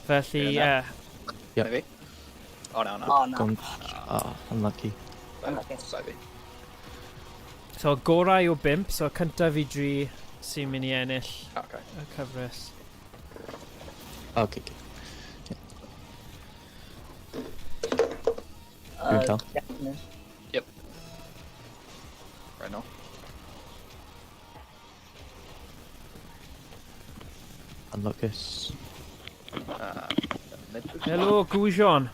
Felly, ie. Yeah. Yep. Maybe. Oh, no, no. O, na. Gone. Oh, unlucky. Unlucky. Sai fi. So, gorau o 5, so cyntaf i 3 sy'n mynd i ennill Okay. y cyfres. Okay, okay. Dwi'n cael. Yep. Right now. Unluckus. Mid boost. Helo, Gwysion.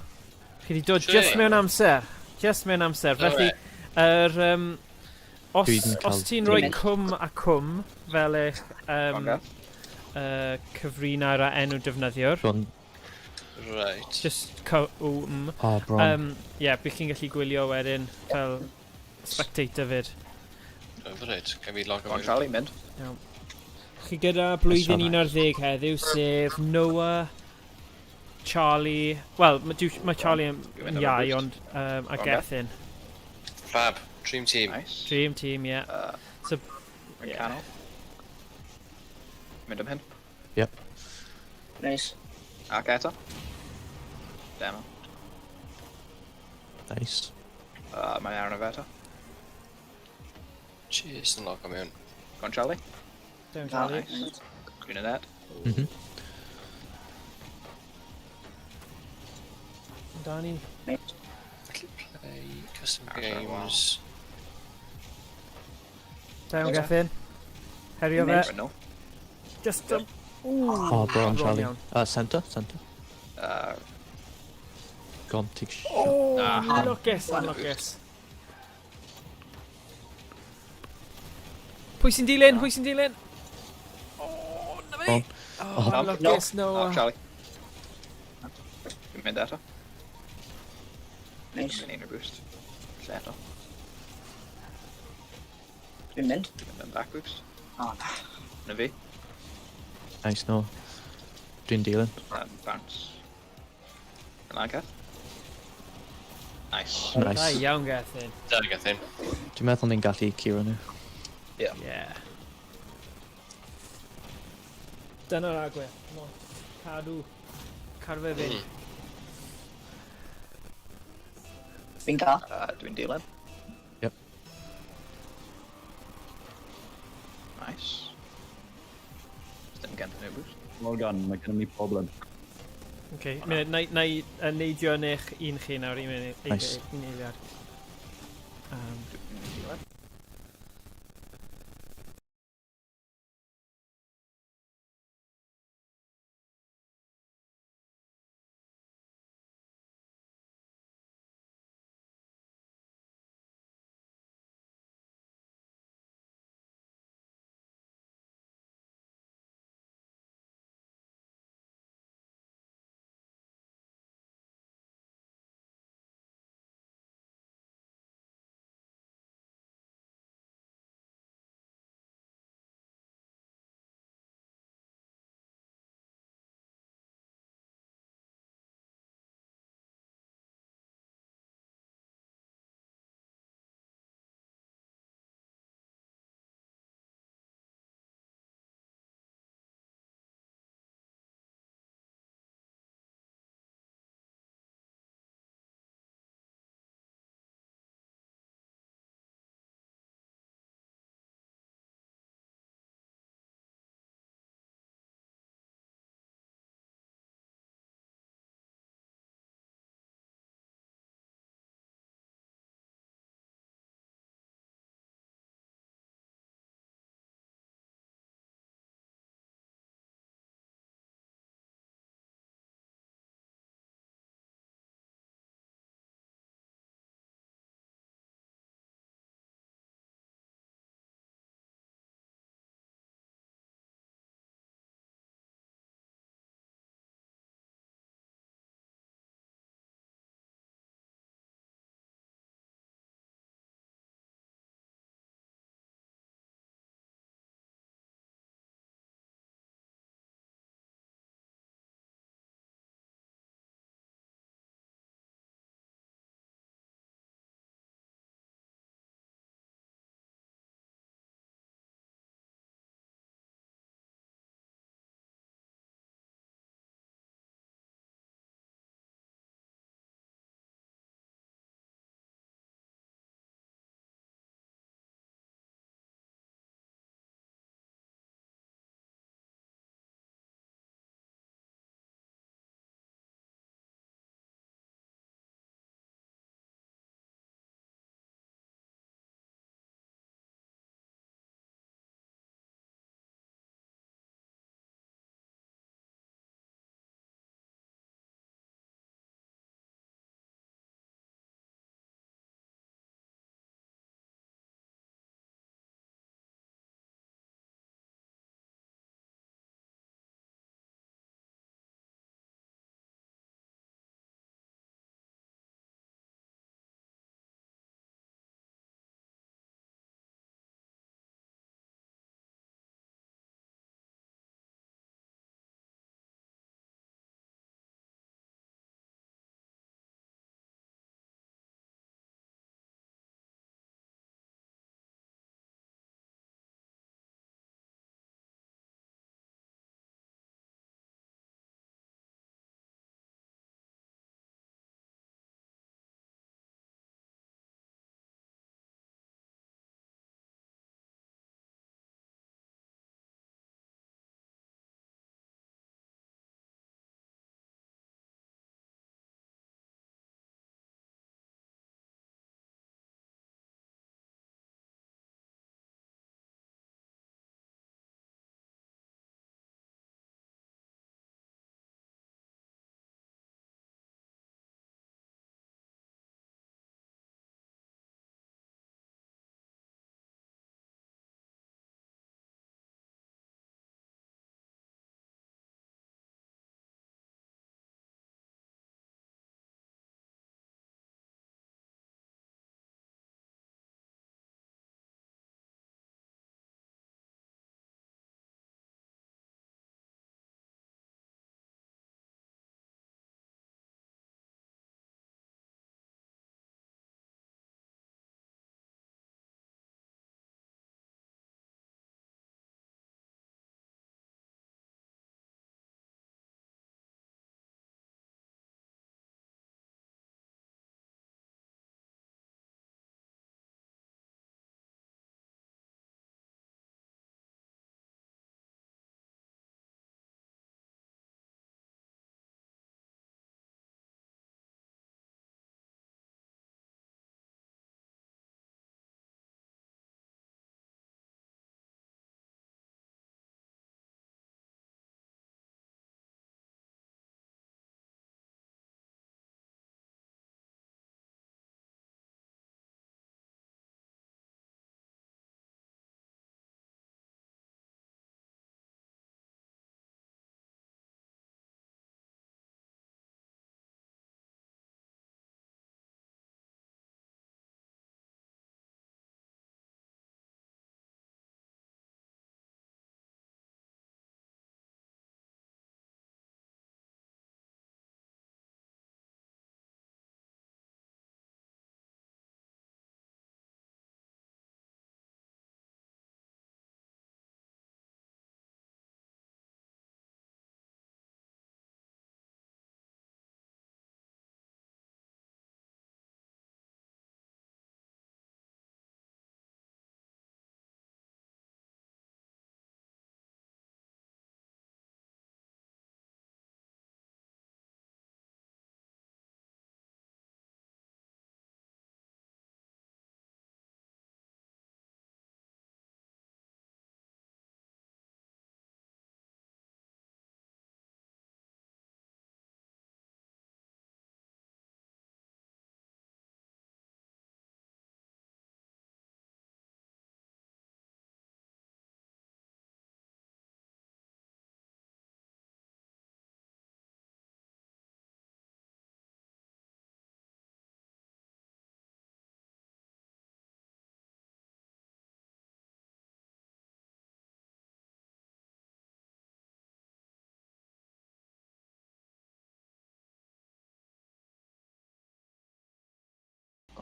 Chi wedi dod Shwmae? just mewn amser. Just mewn amser. Felly, yr... Um, os, Dwi 'di cael os ti'n rhoi dim. cwm a cwm fel eich Gone, cyfrinair a enw defnyddiwr, Bron. Right. just c o m, Oh, bron. Ie, bydd chi'n gallu gwylio wedyn fel spectator fyd. Right, can we log Go on, on? Charlie, mynd. Chi gyda blwyddyn That's 11 heddiw, sef Noah, Charlie... Wel, mae ma Charlie yn Dwi'n mynd am y iau, boost. ond a Go on, Gethin. Fab. Dream team. Nice. Dream team, ie. Yeah. So, Yn yeah. canol. Mynd am hyn. Yep. Nice. Ac eto. Demo. Nice. Mae arno fe eto. Cheers yn log on mewn. Go on, Charlie. Down, Charlie. Nice. Dwi'n yn that. Mhm. Danny. Nice. Felly play custom After a while. games. Down, Yeah. Gethin. Herio fe. Nice. Right now. Just... Ooh, Oh, bron, bron Charlie. iawn. Centre, centre. Gone, take shot. Oh, Ah. anlwcus, Boost. anlwcus. Pwy sy'n dilyn? Pwy sy'n dilyn? Oh, na fe! Bron. Oh, Oh. anlwcus, oh, Noah. Charlie. Dwi'n mynd eto. Nice. Dwi'n unrhyw boost. Lle eto. Dwi'n mynd. Dwi'n mynd am back boost. O, na. Na fi. Nice, no. Dwi'n dilyn. Bounce. Lan, Geth. Nice. Da Nice. iawn, Gethin. Da, Gethin. Dwi'n meddwl ni'n gallu curo nhw. Yeah. Dyna'r agwedd. Come on. Cadw. Cadw fe fynd. Fi'n cael. Dwi'n dilyn. Yep. Nice. Dim gen nhw boost. Well done, mae gennym ni problem. Okay, munud, na i neidio yn eich un chi nawr, un munud, Nice. un eiliad. Dwi'n dilyn.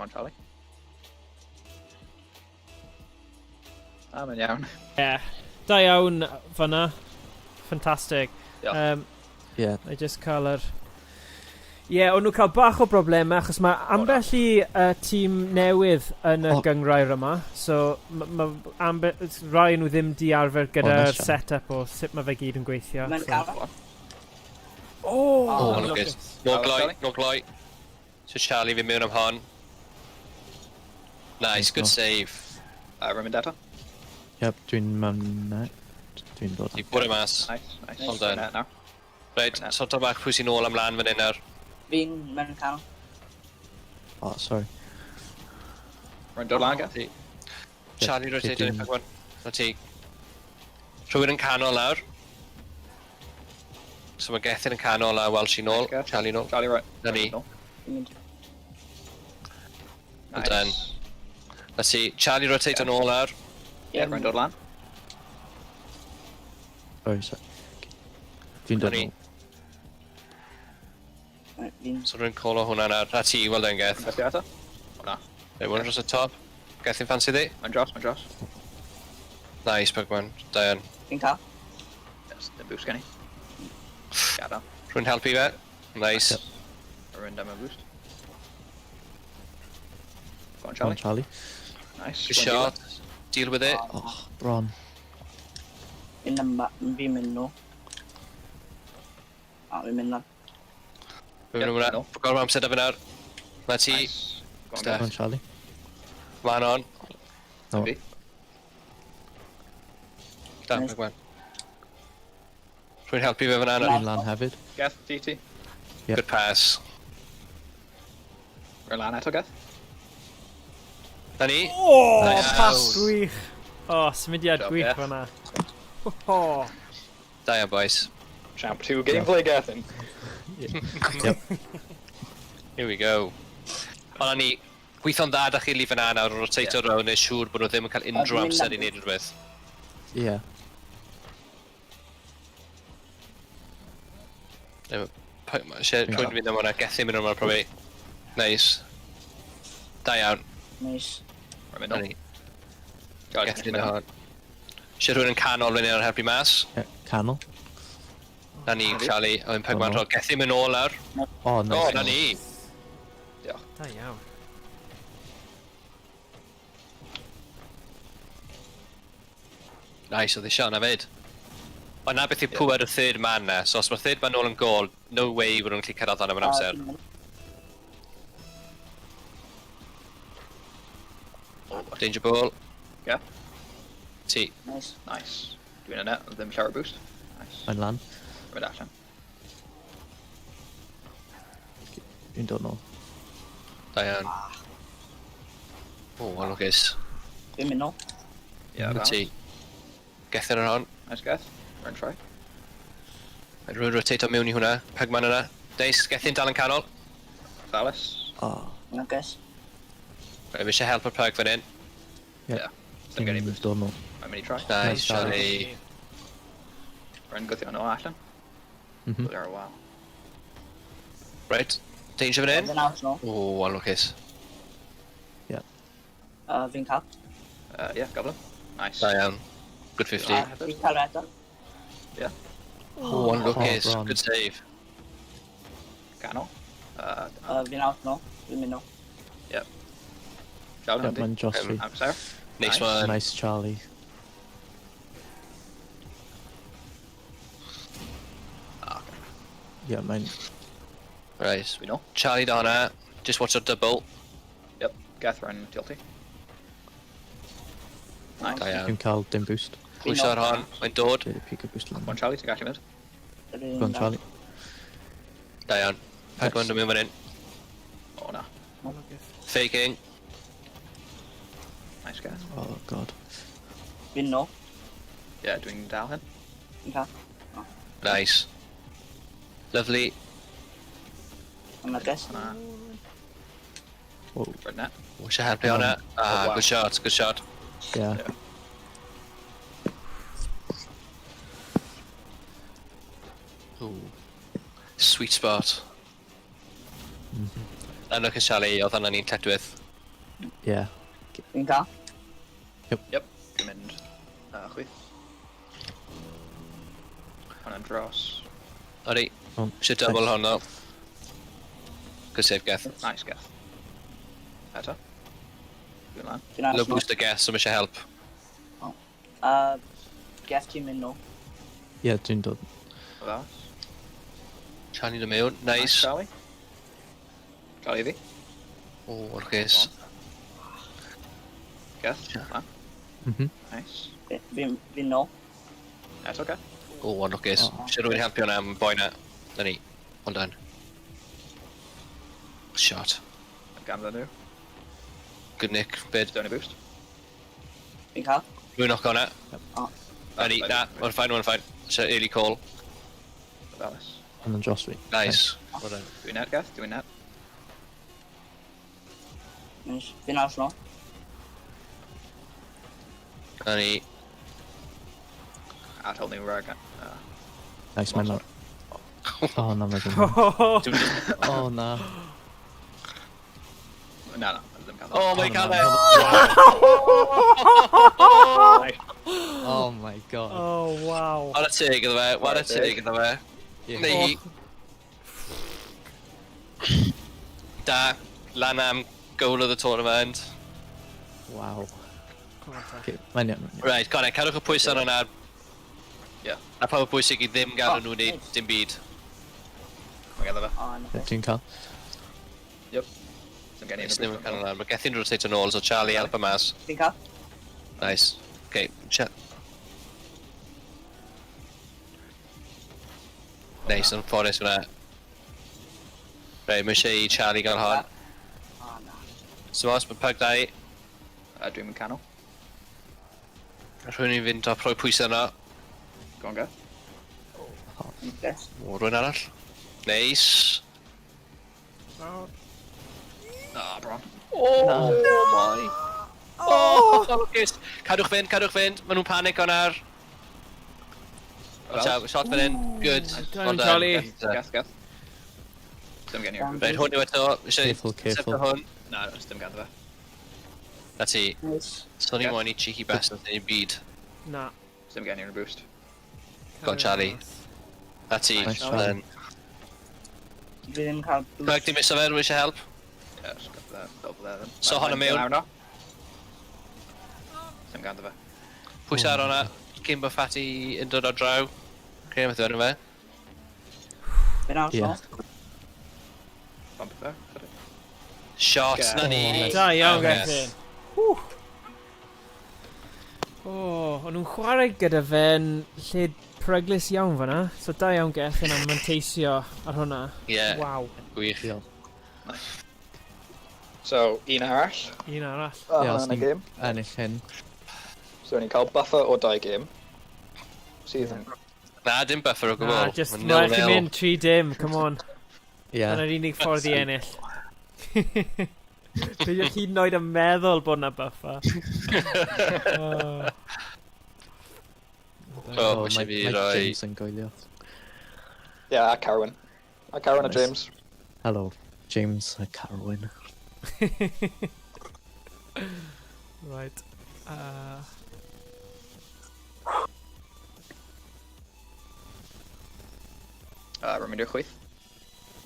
Go on, Charlie. Ah, mae'n iawn. Yeah. Da iawn fyna. Fantastic. Diolch. Yeah. I just cael yr... Ie, yeah, o'n nhw cael bach o broblemau achos mae ambell i tîm newydd yn y gynghrair yma. So, ma rai nhw ddim di arfer gyda'r nice, Charlie. set-up o sut mae fe gyd yn gweithio. Mae'n cael. Oh, Oh, lwcus. lwcus. No Charlie, gloi, Charlie. no gloi. So Charlie fi mewn am hon. Nice, Nice, good no. save. Rwy'n mynd eto. Yep, dwi'n mewn net. Dwi'n dod. Ti bwrw mas. Nice, nice. Well done. Net nawr. Reit, Net. sorto bach pwy sy'n ôl am lan fan hyn nawr. Fi'n mewn canol. Oh, sorry. Rwy'n dod lan, Geth. Ti. Charlie Ie, rotate yn dwi'n- i Na ti. Rhywun yn canol lawr. So mae Gethin yn canol a Welsh i nôl. Nice, Geth. Charlie nôl. Charlie, right. Na ni. Nôl. Fi'n mynd. Well done. Nice. Na ti. Charlie rotate yn ôl lawr. Ie, rwy'n dod lan. Sorry, sorry. Dwi'n Na dod ni. nôl. Right, Fi'n... So rwy'n colo hwnna nawr. Na ti, well done, Geth. Beth eto? O na. Reit, one dros y top. Gethin fancy di? Mae'n dros, mae'n dros. Nice, Pugman. Da iawn. Fi'n cael. Yes, dim boost gen i. Gadael. Rwy'n helpu fe. Nice. Yep. Rwy'n dim boost. Go on, Come on, Charlie. Charlie. Nice. Good Go on, shot. Deal with it. Oh, bron. Fi'n namba... Fi'n mynd nôl. A, fi'n mynd lan. Rwy'n Yep, hwnna. nôl. Gorfod amser da fe nawr. Na ti. Nice. Go on, Steph. Come on, Geth. Charlie. Man on. No. Fi. Da, Nice. Pugman. Rwy'n helpu fe fyna nawr. Dwi'n lan hefyd. Geth, DT. Yep. Good pass. Rwy'n lan eto, Geth. Na ni. Oh, Nice. pas gwych. Oh, symudiad Job, gwych Geth. fyna. Oh. Da iawn, boys. Champ 2 gameplay, Gethin. Yep. Here we go. Ond ni, gweithio'n dda da chi lif yna nawr, rotato yeah. round, neu siŵr bod nhw ddim yn cael unrhyw dwi'n mynd amser i lan. wneud rhywbeth. Yeah. Eisiau rhywun fynd am hwnna, Gethin mynd am hwnna, probably. Nice. Da iawn. Nice. Rwy'n mynd Na nôl. ni. Charlie, Gethin mynd yn nôl. hon. Eisiau rhywun yn canol fynd i'r helpu mas. Yeah, canol. Na ni, Na fi. Charlie, a wedyn Pugman Oh, no. rhoi. Gethin mynd nôl nawr. Oh, nice. O, na ni. Diolch. Da iawn. Nice, oedd eisiau na fyd. Ond na beth yw pŵer y third man na, so os mae'r third man nôl yn gol, no way bod nhw'n gallu cyrraedd hwnna mewn amser. Fi'n mynd. Danger ball. Yeah. Ti. Nice. Nice. Dwi'n yna, ddim llawer boost. Nice. Mae'n lan. Rwy'n mynd allan. Dwi'n dod nôl. Da iawn. O, oh, lwcus. Fi'n mynd nôl. Yeah, Na ti. Gethin ar hon. Nice, Geth. Rwy'n try. Mae rhywun rotato mewn i hwnna. Pugman yna. Nice, Gethin dal yn canol. Thalis. Oh, Lwcus. Mae eisiau help o'r Pug fan hyn. yeah. Ddim gen i Dwi'n boost. dod nôl. Mae'n mynd i try. Nice, Nice, Charlie. Rwy'n gwthio nôl allan. There a while. Right. Danger fan hyn. Fi'n out nôl. O, oh, lwcus. Fi'n cael. Yeah, Goblin. Nice. Da iawn. Good 50. Ah. Fi'n cael eto. O, oh, lwcus. Oh, bron. Good save. Canol. Fi'n out nôl. Fi'n mynd nôl. Charlie, Yep, mae'n dros fi. Amser. Nice Nice. one. Nice, Charlie. Ah, okay. Yeah, mae'n... Right. Fi nôl. Charlie da hwnna. Just watch our double. Yep. Geth, rwy'n tilty. Nice. Da iawn. Dwi'n cael dim boost. Pwyso ar hon. Mae'n dod. Dwi'n pigo boost lan. Go on, Charlie, ti'n gallu mynd? Go on, Charlie. Da iawn. Pugman dod mewn fan hyn. O, na. Faking. Nice, Geth. Oh, God. Fi'n nôl. Yeah, dwi'n dal hyn. Fi'n cael. Nice. Lovely. Yn lwcus. Na. Whoa. Rwy'n net. Eisiau helpu hwnna. Ah, Oh, wow. good shot, good shot. Yeah. Yeah. Ooh. Sweet spot. Mm. Unlucky Charlie, oedd hwnna'n un lledwydd. Yeah. Fi'n cael. Yep. Dwi'n mynd chwith. Hwna'n dros. Odi. Oh, Eisiau double nice. hon ddo. Good save, Geth. Nice, Geth. Eto. Dwi'n lan. Fi'n aros Low nôl. booster Geth, so mae eisiau help. Geth ti'n mynd nôl. Yeah, dwi'n dod. Ofalus. Charlie dod mewn. Nice. Charlie. Charlie fi. O, lwcus. Geth. Lan. Nice. Fi'n nôl. Eto, Geth. O, lwcus. Oh. Eisiau rhywun helpu hwnna am boi na. Na ni. Well done. Shot. Ganddo nhw. Good nick. Bid. Don't boost. Fi'n cael. Rwy'n knock hwnna. Oh. Na ni. Na, mae'n fine, mae'n fine. Eisiau early call. Ofalus. Hwnna'n dros fi. Nice. Well done. Dwi'n net, Geth. Dwi'n net. Fi'n aros nôl. Na ni. Atal nhw rhag. Nice, mae'n lawr. Oh, na, mae ddim. Oh, na. Na, na. Ddim cael. Oh, mae'n cael e! Oh my god. Oh, wow. Wara teg iddo fe, wara teg iddo fe. Yeah. Neu hi. Da, lan am goal of the tournament. Wow. Come on, te. Okay, mae'n iawn. Mae'n iawn. Right, Connor, cadwch y pwysau arno nawr. Yeah. A pa mor bwysig i ddim gadw Oh, nhw wneud nice. dim byd. Mae ganddo fe. O, na. Yeah, Dwi'n cael. Yep. Ddim gen i Nice, unrhyw ddim yn boost. cael lan. Mae Gethin rotate yn ôl, so Charlie help y mas. Fi'n cael. Nice. Okay, Nice, yn ffordd hwnna. Right, mae eisiau i Charlie gael hon. O, na. So os mae pug da i, Dwi'n mynd canol. rhywun i fynd top rhoi pwysau yna. Go on, Geth. Yes. O, rhywun arall. Nice. Ah, bron. Oh, my. Oh, lwcus. Cadwch fynd, cadwch fynd. Maen nhw'n panic o'n ar. Watch out, shot fan hyn. Good. Done, Well done. Charlie. Geth, Geth. Dim gen i unrhyw Reit, hwn yw eto. Eisiau Careful, careful. sefyll hwn. Na, na, dim ganddo fe. Na ti. Nice. So ni Geth. moyn i cheeky bastard yn byd. Na. Dim gen i unrhyw boost. Go on, Charlie. Na ti. Nice, Well Charlie. done. Fi ddim cael boost. Pug, di miso fe, rwy'n eisiau help. Yeah, just got the double there then. So hwnna mewn. Lawr no. Dim ganddo fe. Pwysau ar hwnna. Cyn bod Fatty yn dod o draw. Creu beth yw fe. Fi'n aros Yeah. nôl. Bump there. Got it. Shot, Geth. na ni. Da iawn, Geth. Gethin. Ww. O, o'n nhw'n chwarae gyda fe'n lle peryglus iawn fan'na. So da iawn Gethin am manteisio ar hwnna. Ie, Waw. gwych. Diolch. So, un arall. Un arall. Oh, Ie, os yn y ni'n game. ennill hyn. So, ni'n cael buffer o dau game. Sydd yn... Na, dim buffer o Na, gwbl. just Mae'n mae chi nil-nil. mynd 3-dim, come on. Yeah. Dyna'r unig ffordd i ennill. Peidiwch hyd yn oed yn meddwl bod na buffer. Oh. O, mae eisiau fi mae roi... James yn gwylio. Yeah, a Carwyn. A Carwyn a Nice. James. Hello, James a Carwyn. Right. Rwy'n mynd i'r chwith.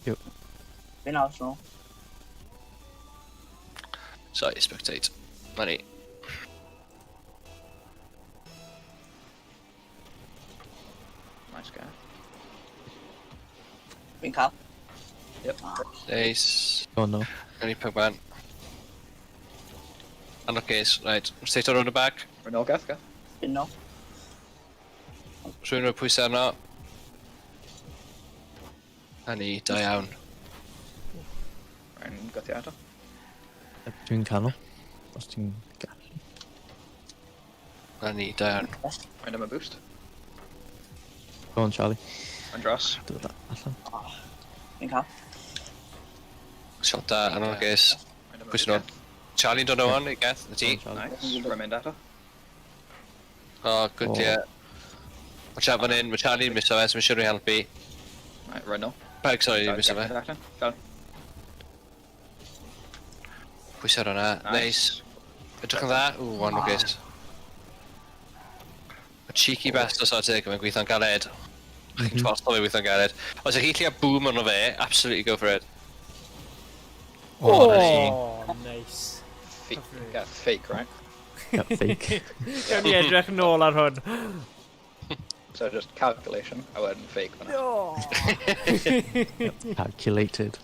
Fi'n aros nôl. Sorry, spectate. Na ni. Nice guy. Fi'n cael. Yep. Nice. Oh no. Na ni pug man. Anlwcus, right. Rotate around the back. Rwy'n ôl Geth, Geth. Fi'n nôl. Rhywun rhoi pwysau arno. Na ni, da iawn. Rwy'n gwthio eto. Dwi'n canol. Os ti'n gallu. Na ni, da iawn. Yes. Rwy'n am y boost. Go on, Charlie. Rwy'n dros. Dod allan. Fi'n cael. Shot da, anlwcus. Rwy'n am y Pwysau boost, nhw. Charlie'n dod o hwn, i Geth, na ti. Go on, Charlie. Geth. Nice. Rwy'n mynd eto. Oh, good, Oh. yeah. Watch out fan hyn, mae Charlie'n miso fe, so mae'n siŵr i helpu. Right, rwy'n nôl. Pug, sorry, Charlie, miso fe. Geth, allan. Charlie. Pwysau ar hwnna. Nice. Edrych yn dda. Ww, one lwcus. Y cheeky bastard ar teg, mae'n gweithio'n galed. Chi'n ffordd o fe weithio'n galed. Os ych chi'n gallu boom arno fe, absolutely go for it. Oh, Oh, nice. Fake, yeah, fake, right? Yeah, fake. Gawn ni edrych nôl ar hwn. So just calculation, a wedyn fake fyna. Oh. Calculated.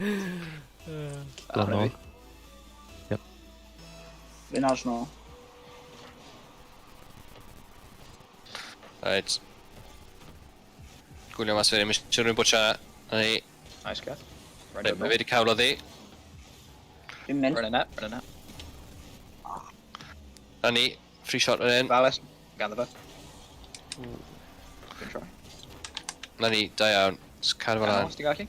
Ah, Go hwnna on. fi. Fi'n aros nôl. Right. Gwylio mas fe, ddim eisiau rhywun bwtio. Na ni. Nice, Geth. Run Right, mae fe wedi cael o ddi. Fi'n mynd. Run a net, run a net. Na ni. Free shot fan hyn. Valis, ganddo fe. Good try. Na ni, da iawn. Just cadw fel Ganol, lan. os ti'n gallu.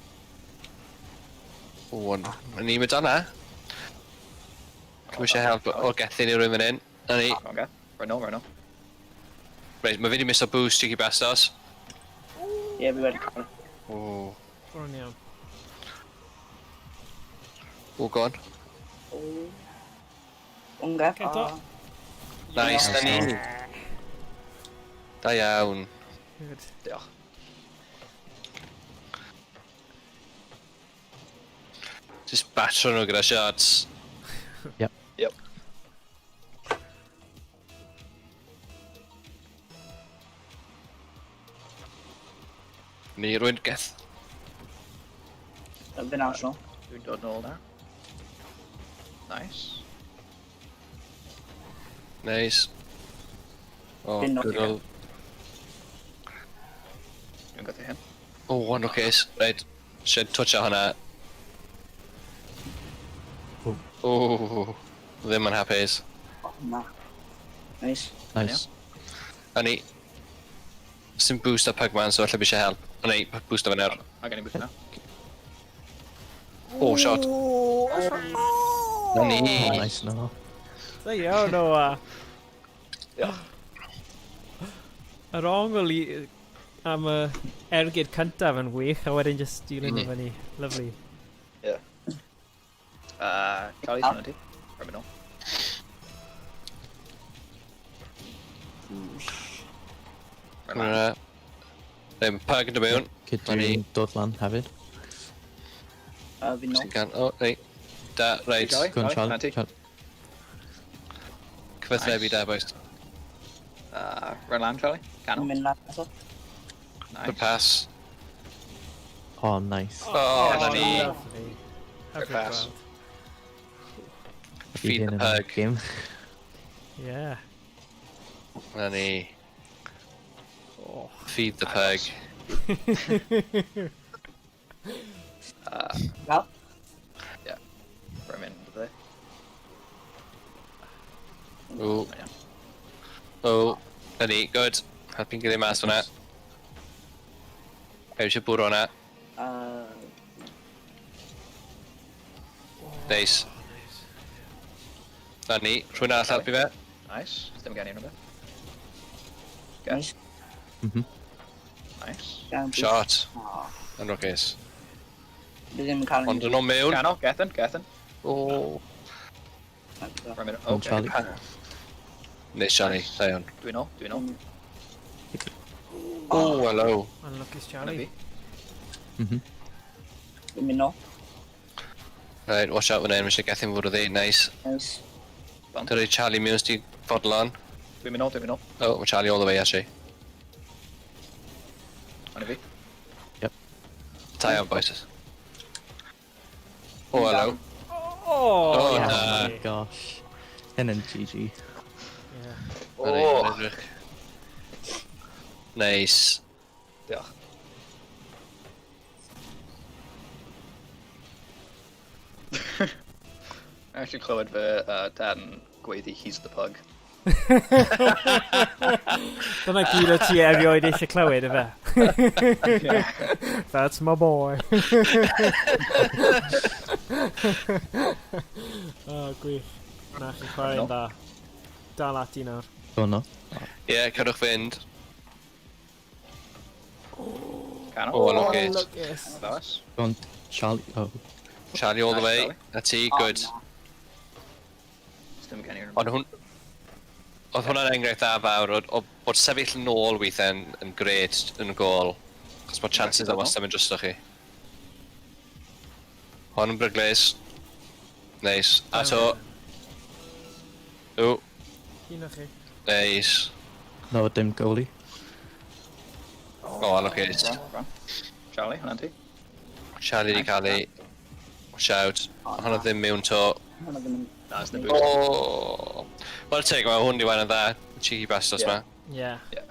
O, na ni, mae dan na. Cym eisiau help o'r Gethin i rywun fan hyn. Na ni. Come on, Geth. Run nôl, run nôl. Reit, mae fe wedi miso boost, cheeky bastards. Ie, fi wedi cael. O, Bron iawn. o, gone. Unga. Eto. Nice, na ni. Da iawn. Good. Diolch. Just batro nhw gyda shots. Yep. Yep. Ni, rwy'n geth. Fi'n aros nôl. Dwi'n dod nôl na. Nice. Nice. O, Fi'n good old. Dwi'n gotho hyn. O, one lwcus. Reit, eisiau touch o hwnna. O. O, ddim yn hapus. Oh, na. Nice. Nice. A ni. Sy'n boost a Pugman, so allai eisiau help. O nei, boost o fe nawr. A gen i boost na. O, shot. Na ni. Oh, nice, no. Da iawn, Noah. Diolch. Yr ongl i am y ergyd cyntaf yn wych, a wedyn just dilyn mm fyny. Lovely. Charlie, hwnna ti. Rhaid nôl. Rhaid Hwnna. Ddim, Pug yn dod mewn. Cyd Na ni. dwi'n dod lan hefyd. Fi'n nôl. Sy'n can... O, nei. Da, reit. Charlie? Go on, Charlie, Charlie. na ti. Charlie. Cyfathrebu Nice. da, boys. Run lan, Charlie. Fi'n Canol. mynd lan eto. Good Nice. pass. Oh, nice. O, na ni. Lovely. Hyfryd pass. gweld. Fi Feed hyn the yn y pug. game. Yeah. Na ni. Oh. Feed the pug. Fel? Rhaid mynd, dde. O. O, na ni, good. Helpu'n gilydd mas hwnna. Ew, eisiau bwrw hwnna. Nice. Na ni, rhywun arall helpu fe. Nice. Ddim gen i unrhyw beth. Geth. Nice. Nice. Iawn, boost. Shot. Oh, Yn lwcus. fi ddim yn cael Ond yn o'n mewn. Canol, Gethin, Gethin. O. Rhaid mynd. Go on, Okay. Charlie. Nice, Johnny. Da iawn. Dwi'n nôl, dwi'n nôl. O, hello. Unlucky's Hwnna Charlie. fi. Fi'n mynd nôl. Right, watch out fan hyn, mae eisiau Gethin fwrw ddi. Nice. Nice. Dyrru Charlie mewn os ti fodlon. Dwi'n mynd nôl, dwi'n mynd nôl. Oh, mae Charlie all the way, actually. Hwnna fi. Yep. Da iawn, boys. Oh, hello. Oh, Oh, yeah. na. Oh, gosh. Hyn yn GG. Yeah. Oh, Nice. diolch. I actually clywed fy dad yn gweiddi, "He's the pug." Dyna gyd o ti erioed eisiau clywed, ife? That's my boy. Oh, gwych. Na, chi'n chwarae'n No. dda. Dal ati nawr. Go on, no. Ie, yeah, cadwch fynd. Canol. Oh, lwcus. Lwcus. Fellas. Go on, Charlie. Oh. Charlie all the Nice, way. Charlie. Na ti, Oh, good. na. Dim gen i. Ond hwn... Oedd hwnna'n enghraifft dda fawr o, o bod sefyll nôl weithiau'n yn gret yn y gol. Achos mae chances o wastad yn mynd drosto chi. Hon yn brygles. Neis. A to... O, Un o chi. neis. No, dim goalie. O, anlwcus. Wrong, wrong. Charlie, hwnna'n ti? Charlie di cael ei... Watch out. O, Hwnna na. ddim mewn to. Hwnna ddim yn... Na, it's the boost. O! Wel teg, mae hwn di wain yn dda. Cheeky bastards Ie. ma. Yeah. Yeah.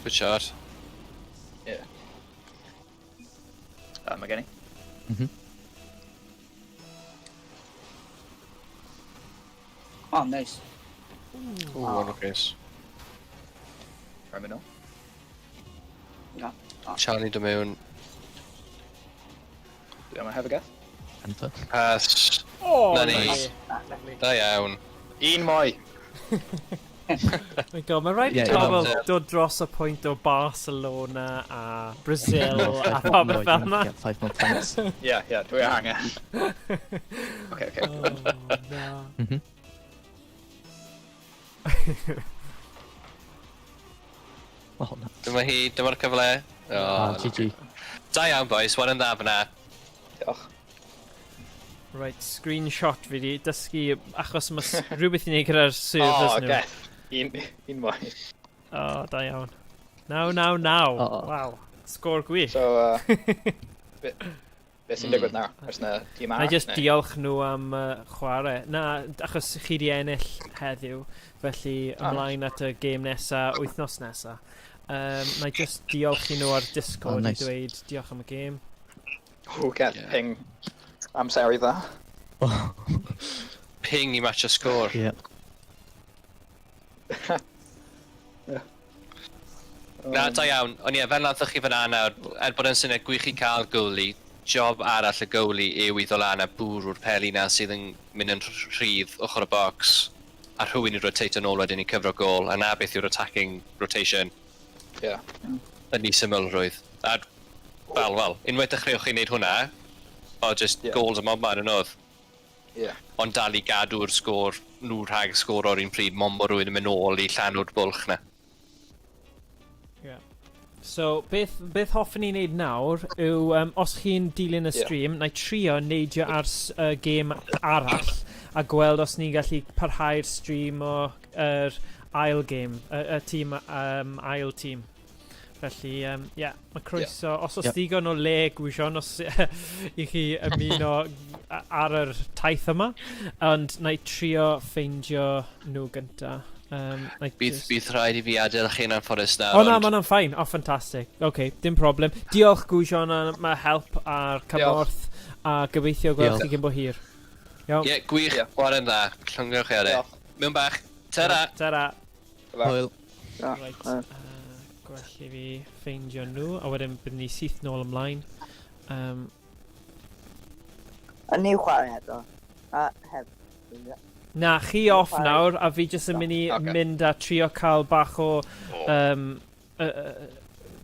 Good shot. Yeah. Mae gen i. Oh, nice. O, anlwcus. Rhaid mynd nôl. Na. Charlie do mewn. Dwi am have a guess. Enter. Pass. Oh, Na ni. nice. Da iawn. Un mwy! My god, mae rhaid i Ie, pobl ie. dod dros y pwynt o Barcelona a Brazil a No, popeth you fel have yna. to get 5 more points. Ie, ie, dwi angen. Oce, oce. Oh, na. Oh, na. Dyma hi, dyma'r cyfle. O, Ah, GG. Da iawn, boys. Wan yn dda fyna. Diolch. Right, screenshot fi di dysgu achos mae rhywbeth i wneud gyda'r servers O, nhw. geth. Un, un mwy. Oh, da iawn. 9-9-9. O. Waw. Sgôr gwych. So, be, be sy'n digwydd nawr? Oes na tîm Na arall? i just neu? diolch nhw am chwarae. Na, achos chi di ennill heddiw, felly Ah, ymlaen at y gêm nesa, wythnos nesa. Na i just diolch i nhw ar Discord Oh, nice. i dweud diolch am y gêm. O, geth, Ie. ping. Amser i dda. Ping i match y sgôr. Yeah. Na, da iawn. Ond ie, fel nathoch chi fyna nawr, er bod yn syniad gwych i cael goalie, job arall y goalie yw i ddod lan a bwrw'r peli na sydd yn mynd yn rhydd ochr y box a rhywun i rotate yn ôl wedyn i cyfro gôl, a na beth yw'r attacking rotation Ie. yn ei symlrwydd. A fel, unwaith dechreuwch chi wneud hwnna, o just Ie. goals am obman yn oedd. Ie. Ond dal i gadw'r sgôr, nhw rhag sgôr o'r un pryd, mond bod rhywun yn mynd nôl i llanw'r bwlch na. So, beth hoffwn i wneud nawr yw, os chi'n dilyn y stream, na i trio neidio ar gêm arall a gweld os ni'n gallu parhau'r stream o yr ail gêm, y tîm, ail tîm. Felly, yeah, mae croeso. Os oes digon o le, Gwysion, os i chi ymuno ar yr taith yma, ond na i trio ffeindio nhw gynta. Na i Bydd, bydd rhaid i fi adael chi'n anffodus nawr. O na, mae hwnna'n fine. O, ffantastig. OK, dim problem. Diolch, Gwysion, am y help a'r cymorth, a gobeithio gweld Diolch. chi gyn bo hir. Iawn. Ie, gwych, Ie. chwarae'n dda. Llongyfarchiadau. Diolch. Mewn bach. Ta-ra! Ta-ra. Hwyl. Na. Right. Gwell i fi ffeindio nhw, a wedyn byddwn ni syth nôl ymlaen. A ni chwarae eto. A heb. Na, chi off nawr, a fi jyst yn mynd i mynd a trio cael bach o...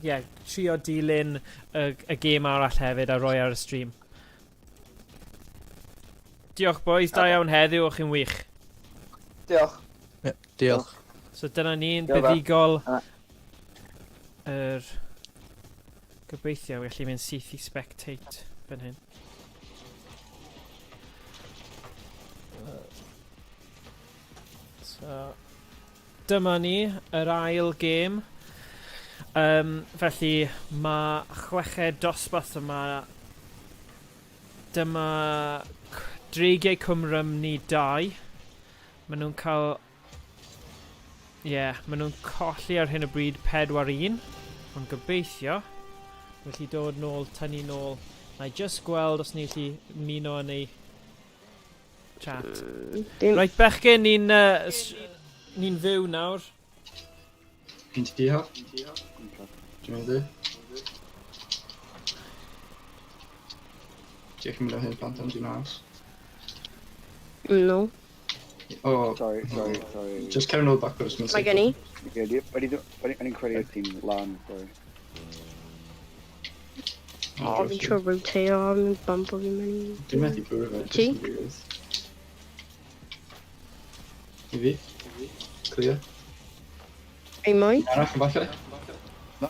Yeah, trio dilyn y gêm arall hefyd a roi ar y stream. Diolch boys, da iawn heddiw, o'ch chi'n wych. Diolch. Yeah, diolch. So dyna ni'n Diolch. buddugol Yna. yr gobeithio gallu mynd syth i spectate fan hyn. So dyma ni, yr ail gêm. Felly mae chweched dosbarth yma. Dyma Dreigiau Cwm Rhymni 2. Maen nhw'n cael... Ie, yeah, maen nhw'n colli ar hyn o bryd 4-1. Ond gobeithio, felly dod nôl, tynnu nôl. Na i just gweld os ni'n gallu muno yn ei chat. Dim. Reit, bechgyn, ni'n ni fyw nawr. Fi'n diolch. Dwi'n mynd i. Diolch yn mynd o hyn plant am dwi'n aros. No. Oh, Sorry, sorry, sorry. Just cer nôl backwards. Mae gen i. Ie, o'n i'n credu oedd ti'n lan, sorry. O, fi'n trio rotate o, fi'n bumpo fi'n mynd i. Dwi'n methu bwrw fe. Ti? Jyst yn weird. I fi? Clear. Ei mwy? Arall yn falle?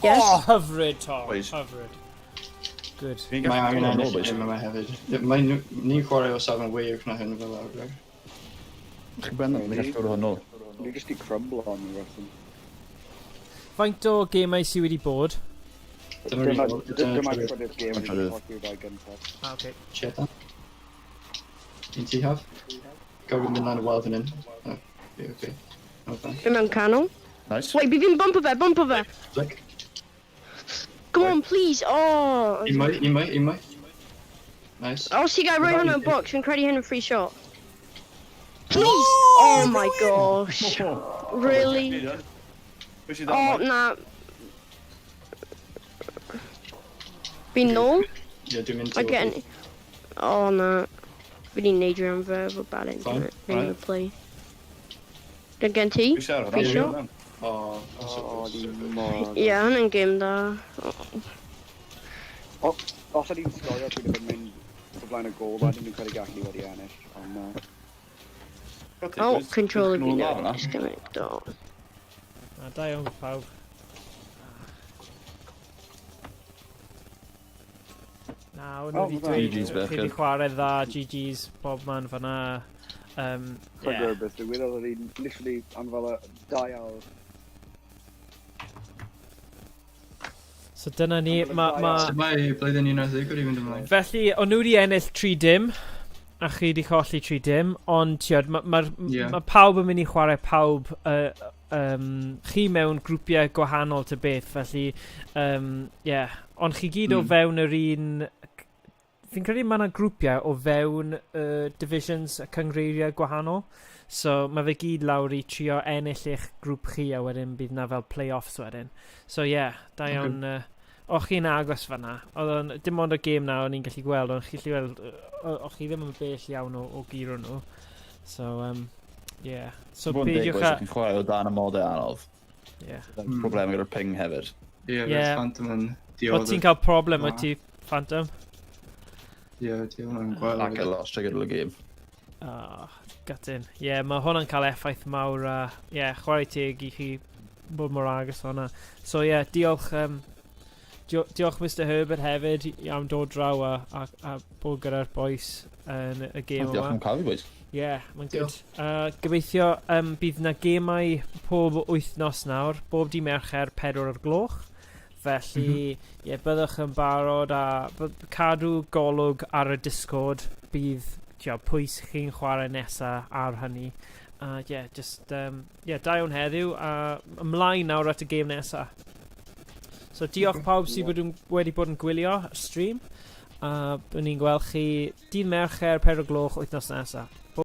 Yes. Oh, hyfryd, Tom. Boys. Hyfryd. Good. Fi'n Mae gallu angen dod yn ôl, ennill boys. gêm yma hefyd. Ie, mae ni'n chwarae o safon way uwch na hyn fel arfer. Chi Brendan, fi'n gallu dod hwn ôl. Ni jyst i crumble on nhw wrth. Faint o gemau sydd wedi bod? Dyma'r Dyma un- dyma'r dyma trydydd. trydydd gêm ni wedi Trydydd. colli'r ddau gyntaf. Ah, okay. Chetan. Un ti haf? Gael mynd lan y wal fan hyn. Oh, ie, oce. No, fine. Fi mewn canol. Nice. Wait, fi fi'n bumpo fe, bumpo fe. Flick. Come on, please. Oh. Un mwy, un mwy, un mwy. Nice. Os ti gael rhoi hwnna yn box, fi'n credu hyn yn free shot. Please! Oh my gosh. Really? Pwy sydd Oh, am? na. Fi'n nôl? Ie, dwi'n mynd Mae ti. gen... Oh, na. Fi di neidio am fe efo bad Fine, internet. Fi'n alright. right. play. Dyn gen ti? Pwy sydd ar Free hwnna? shot? Oh, so O, close, di so close. mor... Ie, yeah, hwnna'n game da. O, os o'n i'n sgorio, dwi'n mynd mynd o flaen y gôl, a dwi'n credu gallu wedi ennill. Ond na. Oh, controller fi Nôl newydd lawr disconnect. Oh. Na, da iawn pawb. Na, o'n nhw Oh, wedi ma' dweud, GGs, chi wedi bechgyn. chwarae dda, GGs, bob man fan'na. Sa'n Yeah. gwybod beth digwyddodd, oedd hi'n literally am fel y 2 awr. So dyna ni, ma. Sut mae blwyddyn 11 wedi mynd ymlaen? Felly, o'n nhw wedi ennill 3-0, a chi wedi colli 3-0, ond tiod, mae ma, Ie. ma pawb yn mynd i chwarae pawb, chi mewn grwpiau gwahanol ty beth, felly, yeah. Ond chi gyd o fewn yr un. Fi'n credu mae yna grwpiau o fewn divisions y cyngreiriau gwahanol. So mae fe gyd lawr i trio ennill eich grŵp chi a wedyn bydd na fel play-offs wedyn. So yeah, da iawn. O'ch chi'n agos fanna. Oedd o'n, dim ond y gêm na o'n i'n gallu gweld, ond chi'n gallu gweld, o'ch chi ddim yn bell iawn o guro nhw. So, yeah. So Bod yn deg, peidiwch boys, a chi'n chwarae o dan amodau anodd. Problem gyda'r ping hefyd. Ie, Ie. yeah. Phantom yn O dioddef. ti'n cael problem, Na. o ti, Phantom? Ie, di hwnna'n gweld. Ac y lost trwy gydol y gêm. Oh, gutting. Ie, yeah, mae hwnna'n cael effaith mawr a, ie, yeah, chwarae teg i chi bod mor agos hwnna. So ie, yeah, diolch, diolch Mr Herbert hefyd am dod draw a bod gyda'r boys yn y gêm Diolch yma. am cael fi, boys. Ie, yeah, mae'n good. Diolch. Gobeithio bydd na gemau pob wythnos nawr, bob di Mercher 4 o'r gloch. Felly, ie, yeah, byddwch yn barod a cadw golwg ar y Discord. Bydd tio, pwy chi'n chwarae nesa ar hynny. Yeah, just, yeah, da iawn heddiw a ymlaen nawr at y gêm nesa. So diolch pawb sydd wedi bod yn gwylio y stream. A byddwn ni'n gweld chi dydd Mercher 4 o'r gloch wythnos nesaf.